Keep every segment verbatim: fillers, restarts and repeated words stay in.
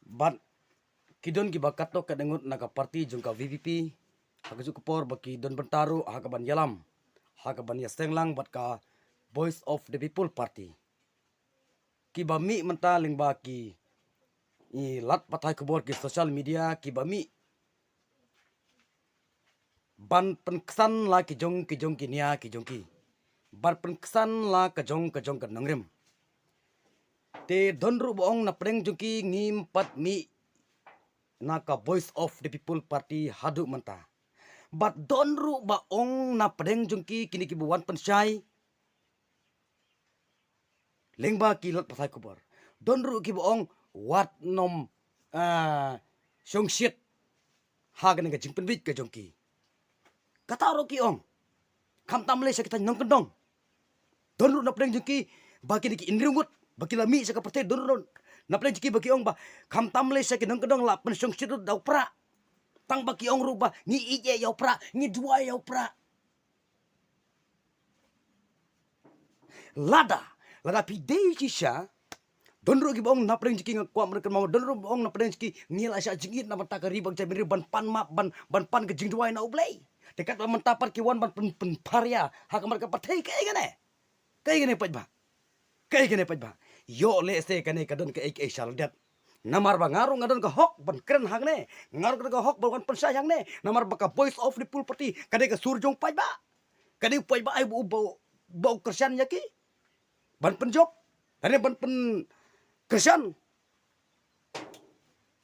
Bad ki don kiba katto katne ngut na ka party jong ka V P P, ha ka juh ka por ba ki don bynta ruh ha kaban ïalam, ha kaban ïaseng lang bad ka Voice of the People Party. Kiba mih mynta lyngba ki, i, lad pathai khubor, ki social media, kiba mih ban pynksan la ki jong ki jong ki nia ki jong ki, ban pynksan la ka jong ka jong ka nongrim. Te don ruh ba ong na pdeng jong ki ngim pat mih na ka Voice of the People Party haduh mynta. Bad don ruh ba ong na pdeng jong ki, kine kiba wan pynshai lyngba ki lad pathai khubor, don ruh kiba ong wat nym, ah, shongshit ha kane ka jingpynbit ka jong ki. Kata ruh ki ong, khamtam lei sha kita ki nongkyndong. Don ruh na pdeng jong ki ba kine ki hynriew ngut ba ki la mih sha ka pyrthei, don ruh na pdeng jong ki ba ki ong ba khamtam lei sha ki nongkyndong la pynshongshit ruh da u Prah. Tang ba ki ong ruh ba ngi ïeit ïa u Prah, ngi duwai ïa u Prah. Lada, lada phi dei shisha, don ruh kiba ong na pdeng jong ki, nga kwah ban kynmaw, don ruh ba ong na pdeng jong ki ngi la shah jingit na bynta ka ri bad ka jaitbynriew ban pan map, ban, ban pan ka jingduwai na U Blei. Te katba mynta pat ki wan ban pyn, pynpharia ha khmat ka pyrthei, kaei kane? Kaei kane paidbah? Kaei kane paidbah? Ïoh lehse kane ka don kaei kaei sha lyndet. Namar ba nga ruh nga don ka hok ban kren hangne, nga ruh nga don ka hok ban wan pynshai hangne. Namar ba ka Voice of the People Party ka dei ka sur jong paidbah. Ka dei paidbah ai ba u, ba u, ba u kyrshan ïa ki ban pynjop, lane ban pynkyrshan.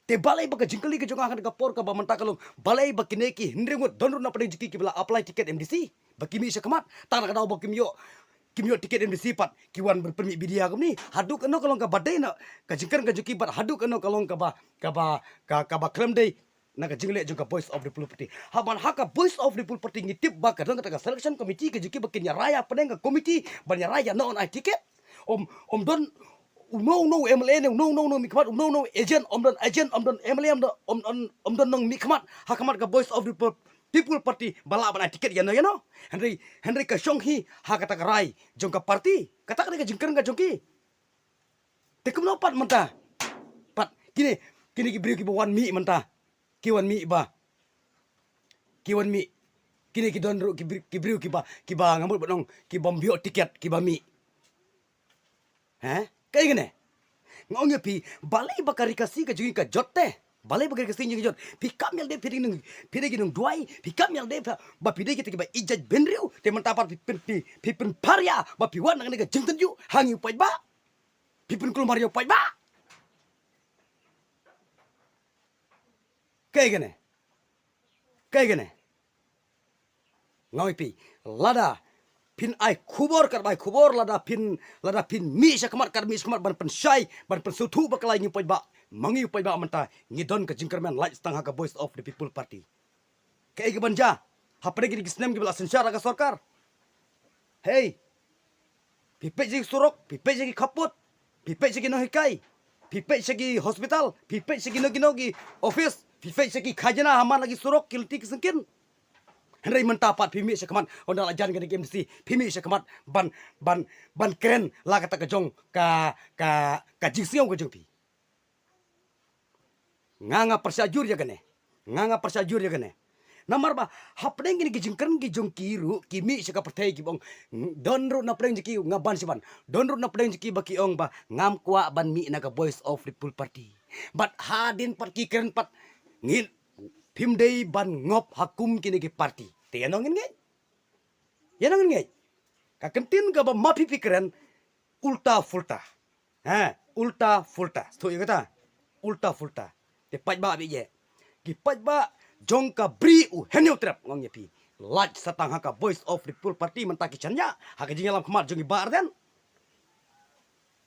Te balei ba ka jingkylli ka jong nga ha kane ka por kaba mynta ka long, balei ba kine ki hynriew ngut, don ruh na pdeng jong ki kiba la apply ticket M D C ba ki mih sha khmat, tang na ka daw ba kim ïoh, kim ïoh ticket M D C pat ki wan ban pynmih bidia kumne. Haduh kano ka long kaba dei na ka jingkren ka jong ki bad haduh kano ka long kaba, kaba, ka, kaba khlem dei na ka jingleh jong ka Voice of the People Party. Haba ha ka Voice of the People Party ngi tip ba ka don kata ka selection committee ka jong ki ba kin ïarai hapdeng ka committee ban ïarai ïa no on ai ticket. Ym, ym don uno uno u M L A ne uno uno u nongmihkhmat, uno uno u agent, ym don agent, ym don M L A, ym don, ym, ym, ym don nongmihkhmat ha khmat ka Voice of the People, People Party ba lah ban ai ticket ïa no ïa no. Hynrei, hynrei ka shong hi ha kata ka rai jong ka party. Kata ka dei ka jingkren ka jong ki. Te kumno pat mynta? Pat kine, kine ki briew kiba wan mih mynta, ki wan mih ba, ki wan mih, kine ki don ruh ki briew, ki briew kiba, kiba nga mut ban ong ki bym ïoh ticket kiba mih. He? Kaei kane? Nga ong ïa phi, balei ba ka Ri Khasi ka jong ngi ka jot te? Balei ba ka Ri Khasi ka jong ngi ka jot? Phi kam ïalade phi dei ki nong, phi dei ki nongduwai, phi kam ïalade phi, ba phi dei kita kiba ïeit jaitbynriew, te mynta pat phi pyn, phi, phi pynpharia ba phi wan na kane ka jingtynjuh ha ngi u paidbah. Phi pynkulmar ïa u paidbah. Kaei kane? Kaei kane? Nga ong ïa phi, lada phin ai khubor, kat ba ai khubor, lada phin, lada phin mih sha khmat, kat mih sha khmat ban pynshai, ban pynsngewthuh ba ka lai ngi u paidbah, ma ngi u paidbah mynta ngi don ka jingkyrmen lait tang ha ka Voice of the People Party. Kaei kaban jia hapdeng kine ki snem kiba la synshar ha ka sorkar? Hei, phi peit sha ki surok, phi peit sha ki khappud, phi peit sha ki nonghikai, phi peit sha ki hospital, phi peit sha kino kino ki office, phi peit sha ki khajna ha man la ki surok, ki lynti ki syngkien. Hynrei mynta pat phi mih sha khmat, ynda la jan kane ka M D C, phi mih sha khmat ban, ban, ban kren la kata ka jong ka, ka, ka jingsngew ka jong phi. Nga, nga pyrshah jur ïa kane. Nga, nga pyrshah jur ïa kane. Namar ba hapdeng kine ki jingkren ki jong ki ruh, ki mih sha ka pyrthei kiba ong, don ruh na pdeng jong ki, nga ban shi ban, don ruh na pdeng jong ki ba ki ong ba ngam kwah ban mih na ka Voice of the People Party. Bad hadien pat ki kren pat, ngin, phim dei ban ngop ha kum kine ki party. Te ïano ngin ngeit? Ïano ngin ngeit? Ka ktien kaba ma phi phi kren, ulta fulta. Ha, ulta fulta. Sngewthuh ïa kata? Ulta fulta. Te paidbah bad ïa ki paidbah jong ka Bri u Hynñiewtrep, nga ong ïa phi, lait sa tang ha ka Voice of the People Party mynta ki shaniah ha ka jingïalam khmat jong i Bah Ardent,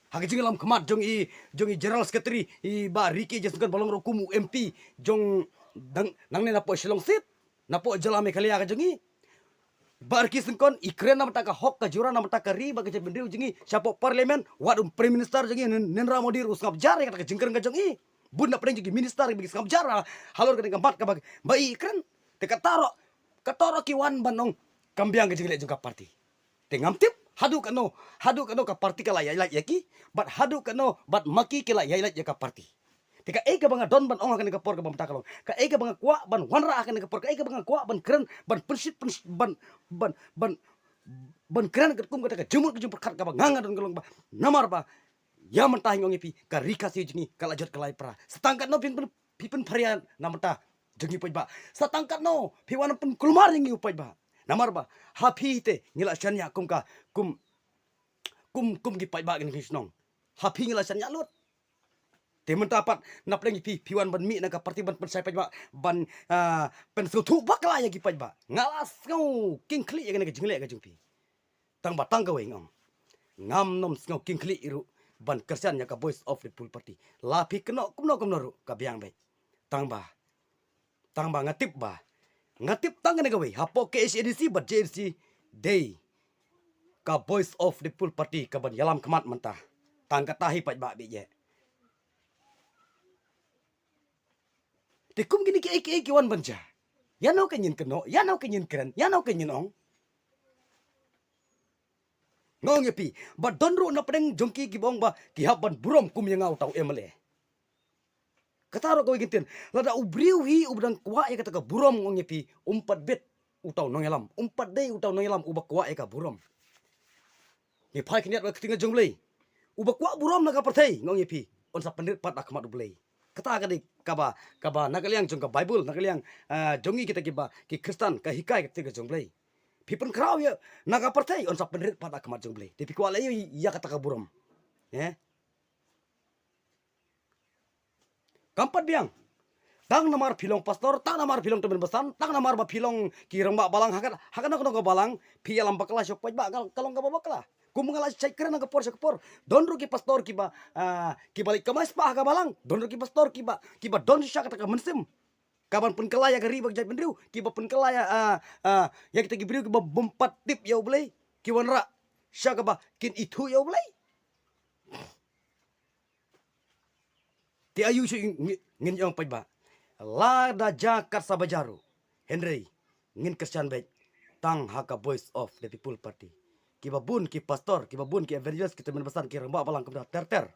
ha ka jingïalam khmat jong i, jong i General Secretary i Bah Ricky J Syngkon ba long ruh kum u M P jong dang, nangne napoh Shillong seat, napoh jylla Meghalaya ka jong i. Bah Ricky Syngkon i kren na bynta ka hok ka jura, na bynta ka ri bad ka jaitbynriew jong i shapoh Parliament, wat u Prime Minister jong i Narendra Modi ruh u sngap jar ïa kata ka jingkren ka jong i. Bun na pdeng jong ki minister kiba ki sngap jar halor kane ka mat kaba, ba i kren. Te kata ruh, kata ruh ki wan ban ong kam biang ka jingleh jong ka party. Te ngam tip haduh kano, haduh kano ka party ka la ïaid lait ïa ki, bad haduh kano bad ma ki ki la ïaid lait ïa ka party. Te kaei kaba nga don ban ong ha kane ka por kaba mynta ka long, kaei kaba nga kwah ban wanrah ha kane ka por, kaei kaba nga kwah ban kren, ban pynshit, pynsh-, ban, ban, ban, ban kren katkum kata ka jingmut ka jingpyrkhat kaba nga nga don ka long ba, namar ba ïa mynta hi nga ong ïa phi, ka ri Khasi jong ngi ka la jot ka la ïapra. Sa tang katno phin pyn, phi pynpharia na bynta jong ngi paidbah. Sa tang katno phi wan pynkulmar ïa ngi u paidbah. Namar ba ha phi te ngi la shaniah kum ka, kum, kum, kum ki paidbah kine ki shnong. Ha phi ngi la shaniah lut. Te mynta pat na pdeng ïa phi, phi wan ban mih na ka party ban pynshai paidbah, ban, ah, pynsngewthuh bakla ïa ki paidbah. Nga la sngew king khlieh ïa kane ka jingleh ka jong phi. Tang ba tang kawei nga ong, ngam nym sngew king khlieh ruh ban kyrshan ïa ka Voice of the People Party. La phi kynnoh kumno kumno ruh ka biang beit. Tang ba, tang ba nga tip ba, nga tip tang kane kawei, hapoh K H A D C bad J A D C dei ka Voice of the People Party kaban ïalam khmat mynta. Tang kata hi paidbah beit ïa. Te kum kine kiei kiei ki wan ban jia, ïa no ka ngin kynnoh, ïa no ka ngin kren, ïa no ka ngin ong? Nga ong ïa phi ba don ruh na pdeng jong ki kiba ong ba ki hap ban burom kum ïa nga uta u M L A. Kata ruh kawei ka ktien. Lada u briew hi uba dang kwah ïa kata ka burom, nga ong ïa phi, um pat bit uta u nongïalam, um pat dei uta u nongïalam uba kwah ïa ka burom. Ngi phai khyndiat bad ka ktien ka jong U Blei. Uba kwah burom na ka pyrthei, nga ong ïa phi, un sa pynrit pat ha khmat U Blei. Kata ka dei kaba, kaba na ka liang jong ka Baibl, na ka liang, ah, jong ngi kita kiba ki Khristan, ka hikai ka ktien ka jong U Blei. Phi pynkhraw ïa na ka pyrthei, un sa pynrit pat ha khmat jong U Blei. Te phi kwah leh ïa kata ka burom. Eh? Kam pat biang. Tang namar phi long pastor, tang namar phi long tymmen basan, tang namar ba phi long ki rangbah balang ha ka, ha kano kano ka balang, phi ïalam bakla sha u paidbah, ka, ka long kaba bakla. Kum nga la shait kren na ka por sha ka por. Don ruh ki pastor kiba, ah, kiba leit kamai spah ha ka balang. Don ruh ki pastor kiba, kiba don shisha kata ka mynsiem kaban pynkylla ïa ka ri bad ka jaitbynriew, kiba pynkylla ïa, ah, ah, ïa kita ki briew kiba bym pat tip ïa U Blei, ki wanrah sha kaba kin ithuh ïa U Blei. Te aïu shuh ngi, ngin ong paidbah, lada jia kat sa ba jia ruh, hynrei ngin kyrshan beit tang ha ka Voice of the People Party. Kiba bun ki pastor, kiba bun ki evangelist, ki tymmen basan, ki rangbah balang kumta ter ter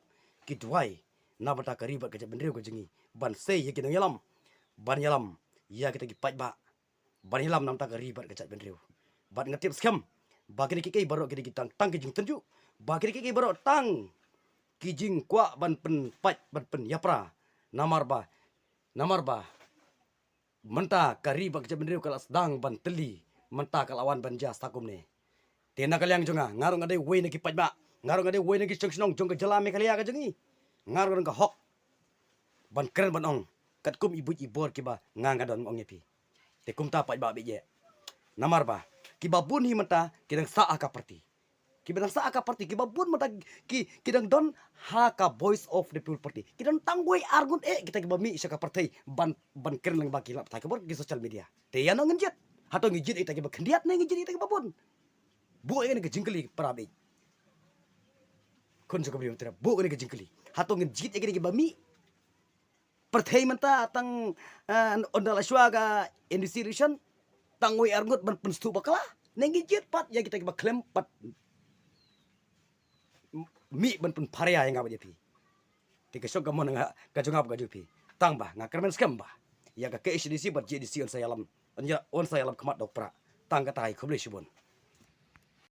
ki duwai na bynta ka ri bad ka jaitbynriew ka jong ngi, ban sei ïa ki nongïalam ban ïalam ïa kita ki paidbah, ban ïalam na bynta ka ri bad ka jaitbynriew. Bad nga tip skhem ba kine kiei kiei baroh ki dei ki tang, tang ki jingtynjuh, ba kine kiei kiei baroh tang ki jingkwah ban pynpait, ban pynïapra. Namar ba, namar ba mynta ka ri bad ka jaitbynriew ka la sdang ban tylli, mynta ka la wan ban jia sa kumne. Te na ka liang jong nga, nga ruh nga dei uwei na ki paidbah, nga ruh nga dei uwei na ki shong shnong jong ka jylla Meghalaya ka jong ngi. Nga ruh nga don ka hok ban kren ban ong katkum i buit i bor kiba nga nga don, ong ïa phi. Te kumta paidbah beit ïa. Namar ba kiba bun hi mynta ki dang sah ha ka party. Kiba dang sah ha ka party, kiba bun mynta ki, ki dang don ha ka Voice of the People Party. Ki don tang wei arngut eh kita kiba mih sha ka pyrthei ban, ban kren lyngba ki lad pathai khubor, ki social media. Te ïa no ngin jied? Hato ngin jied ïa kita kiba khyndiat ne ngin jied ïa kita kiba bun? Buh ïa kane ka jingkylli para beit. Khun jong ka bri Trai, buh ïa kane ka jingkylli. Hato ngin jied ïa kine kiba mih pyrthei mynta tang, eh, ynda la shuwa ka N D C election, tang wei arngut ban pynstad bakla? Ne ngin jied pat ïa kita kiba khlem pat mih ban pynpharia ïa nga bad ïa phi? Te ka shong ka mon nga, ka jong nga bad ka jong phi. Tang ba nga kyrmen skhem ba ïa ka K H A D C bad J A D C yn sa ïalam, yn ïa, yn sa ïalam khmat da u Prah. Tang kata hi, khublei shibun.